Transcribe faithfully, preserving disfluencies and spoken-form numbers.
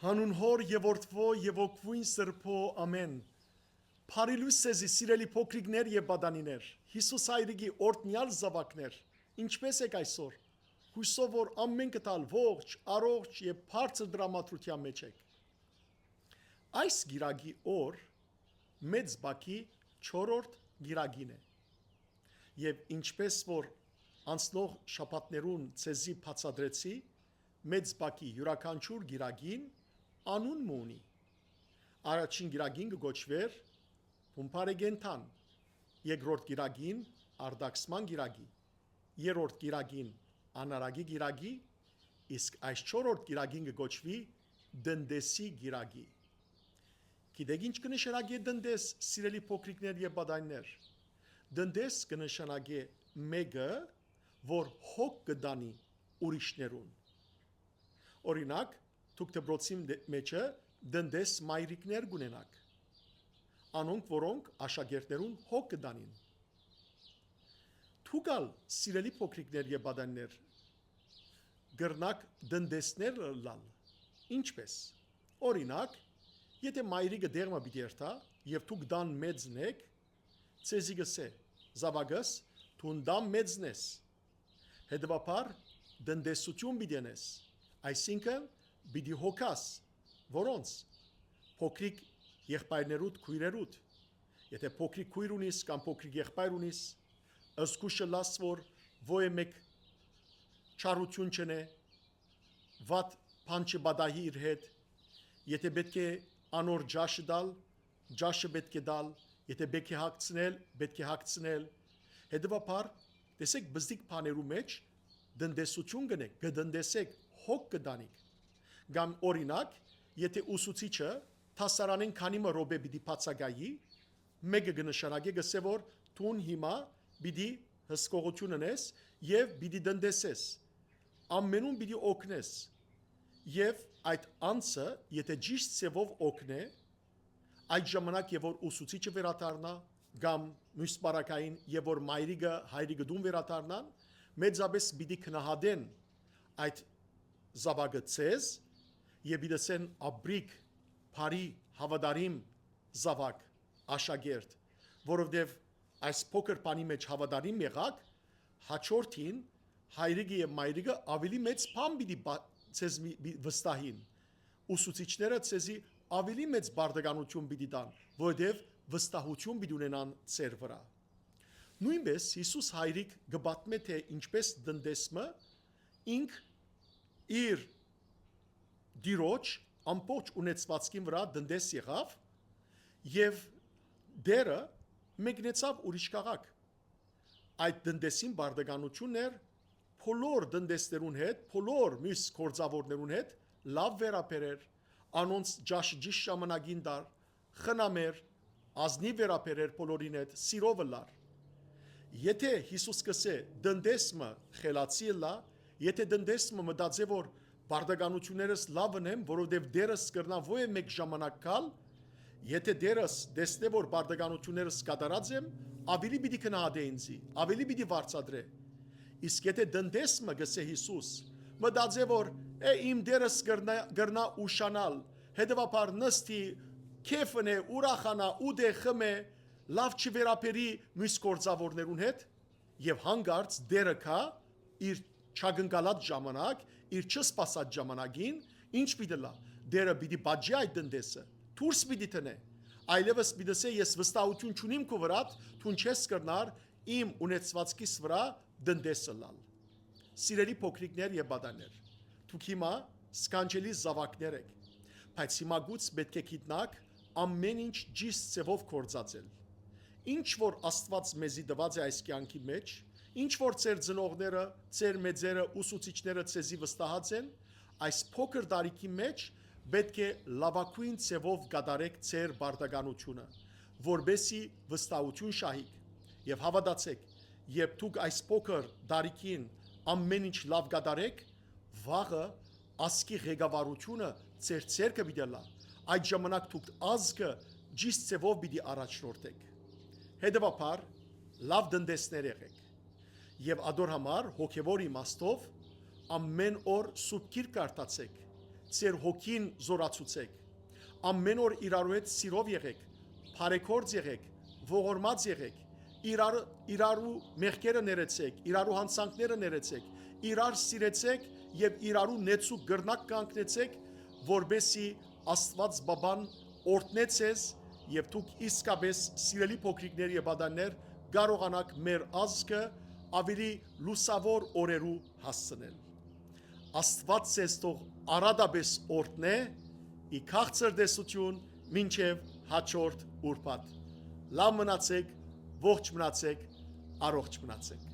Հանուն Հօր եւ Որդւոյ եւ Հոգւոյն Սրբոյ, ամէն։ Բարի լոյս ձեզի, սիրելի փոքրիկներ եւ պատանիներ, Յիսուս Հայրիկի օրհնեալ զաւակներ, ինչպէս եք այսօր։ Յուսով որ ամէնքդ ալ ողջ, առողջ եւ բարձր տրամադրութեան մէջ եք։ Այս կիրակի օր Մեծ Պագի չորրորդ կիրակին է։ Եւ ինչպէս որ անցնող շաբաթներուն ձեզի բացատրեցի, Մեծ Պագի իւրաքանչիւր կիրակին անուն մը ունի։ Առաջին կիրակին կը կոչուէր Փումբարեգենթան, երկրորդ կիրակին Արտաքսման կիրակի, երրորդ կիրակին Անարակի կիրակի, իսկ այս չորրորդ կիրակին կը կոչուի Տնտեսի կիրակի։ Գիտեք ինչ կը նշանակէ տնտես, սիրելի փոքրիկներ եւ պատանիներ։ Տնտես կը նշանակէ մէկը, որ հոգ կը տանի ուրիշներուն։ Օրինակ, դուք դպրոցին դե-, մէջը տնտես մայրիկներ կունենաք։ Անոնք, որոնք աշակերտներուն հոգ կը տանին։ Դուք ալ, սիրելի փոքրիկներ եւ պատանիներ, կրնաք տնտեսներ ըլլալ։ Ինչպէս։ Օրինակ, եթէ մայրիկը դեղմը պիտի երթայ եւ դուք տան մեծն եք, ձեզի կ'ըսէ. «Զաւակս, դուն տան մեծն ես»։ Հետեւաբար, տնտեսութիւն պիտի ընես, այսինքն՝ պիտի հոգաս, որոնց, փոքրիկ եղբայրներուդ, քոյրերուդ։ Եթէ փոքրիկ քոյր ունիս կամ փոքրիկ եղբայր ունիս, զգուշ ըլլաս որ ոյ մէկ չարութիւն չընէ, վատ բան չպատահի իր հետ։ Եթէ պէտք է անոր ճաշը տալ, ճաշը պէտք է տալ, եթէ պէտք է հագցնել, պէտք է հագցնել։ Հետեւաբար, տեսեք, բզդիկ բաներու մէջ տնտեսութիւն կ'ընէք, կը տնտեսէք, հոգ կը տանիք։ Կամ օրինակ, եթէ ուսուցիչը դասարանէն քանի մը րոպէ պիտի բացակայի, մէկը կը նշանակէ, կ'ըսէ որ դուն հիմա պիտի հսկողութիւն ընես եւ պիտի տնտեսես, ամենուն պիտի օգնես։ Եւ այդ անձը, եթէ ճիշդ ձեւով օգնէ, այդ ժամանակ եւ որ ուսուցիչը վերադառնայ, կամ միւս պարագային, եւ որ մայրիկը, հայրիկը տուն վերադառնան, մեծապէս պիտի գնահատեն այդ զաւակը ձեզ եւ պիտի ըսեն. «Աբրիկ, բարի, հաւատարիմ զաւակ, աշակերտ», որովհետեւ այս փոքր բանի մէջ հաւատարիմ եղաք, հաջորդին հայրիկը եւ մայրիկը աւելի մեծ բան պիտի բա-, ձեզ մի, մի վստահին։ Ուսուցիչները ձեզի աւելի մեծ պարտականութիւն պիտի տան, որովհետեւ վստահութիւն պիտի ունենան ձեր վրայ։ Նոյնպէս Յիսուս Հայրիկ կը պատմէ, թէ ինչպէս տնտեսմը ինք իր տիրոջ ամբողջ ունեցուածքին վրայ տնտես եղաւ եւ դերը մեկնեցաւ ուրիշ քաղաք։ Այդ տնտեսին պարտականութիւնն էր բոլոր տնտեսներուն հետ, բոլոր միւս գործաւորներուն հետ լաւ վերաբերեր, անոնց ճաշը ճիշդ ժամանակին տար, խնամեր, ազնիւ վերաբերեր բոլորին հետ, սիրով ըլլար։ Եթէ Յիսուս կ'ըսէ. «Տնտես մը խելացի ըլլայ», եթէ տնտես մը մտածէ որ պարտականութիւններս լաւ ընեմ, որովհետեւ Տերս կրնայ ոյ մէկ ժամանակ գալ, եթէ Տերս տեսնէ որ պարտականութիւններս կատարած եմ, աւելի պիտի գնահատէ ինձի, աւելի պիտի վարձատրէ։ Իսկ եթէ տնտես մը, կ'ըսէ Յիսուս, մտածէ որ է իմ Տերս կրնայ, կրնայ ուշանալ, հետեւաբար նստի, քեֆ ընէ, ուրախանայ, ուտէ, խմէ, լաւ չվերաբերի միւս գործաւորներուն հետ, եւ հանկարծ Տերը գայ իր չակնկալած ժամանակ, իր չսպասած ժամանակին, ինչ պիտի լա։ Տերը պիտի պատժի այդ տնտեսը, դուրս պիտի տնէ, այլեւս պիտի ըսէ. «Ես վստահութիւն չունիմ քու վրադ, դուն չես կրնար իմ ունեցուածքիս վրայ տնտես ըլլալ»։ Սիրելի փոքրիկներ եւ պատաններ, դուք հիմա սքանչելի զաւակներ եք, բայց հիմա գուց պէտք է գիտնաք ամէն ինչ ճիշդ ձեւով գործածել։ Ինչ որ Աստուած մեզի տուած է այս կեանքի մէջ, ինչ որ ձեր ծնողները, ձեր մեծերը, ուսուցիչները ձեզի վստահած են, այս փոքր տարիքի մէջ պէտք է լաւագոյն ձեւով կատարեք ձեր պարտականութիւնը, որպէսզի վստահութիւն շահիք։ Եւ հաւատացէք, երբ դուք այս փոքր տարիքին ամէն ինչ լաւ կատարեք, վաղը ազգի ղեկավարութիւնը ձեր ձեռքը պիտի ըլլայ, այդ ժամանակ դուք ազգը ճիշդ ձեւով պիտի առաջնորդեք։ Հետեւաբար, լաւ տնտեսներ եղեք։ Եւ ատոր համար հոգեւոր իմաստով ամէն օր Սուրբ Գիրք կարդացեք, ձեր հոգին զօրացուցէք։ Ամէն օր իրարու հետ սիրով եղէք, բարեգործ եղէք, ողորմած եղէք, իրար, իրարու մեղքերը ներեցէք, իրարու յանցանքները ներեցէք, իրար սիրեցէք եւ իրարու նեցուկ կրնակ կանգնեցէք, որպէսզի Աստուած Բաբան օրհնէ ձեզ եւ դուք իսկապէս, սիրելի փոքրիկներ եւ պատանիներ, կարողանաք մեր ազգը աւելի լուսաւոր օրերու հասցնել։ Աստուած ձեզ թող արատապէս օրհնէ, ի քաղցր տեսութիւն մինչեւ հաջորդ ուրբաթ։ Լաւ մնացէք, ողջ մնացէք, առողջ մնացէք։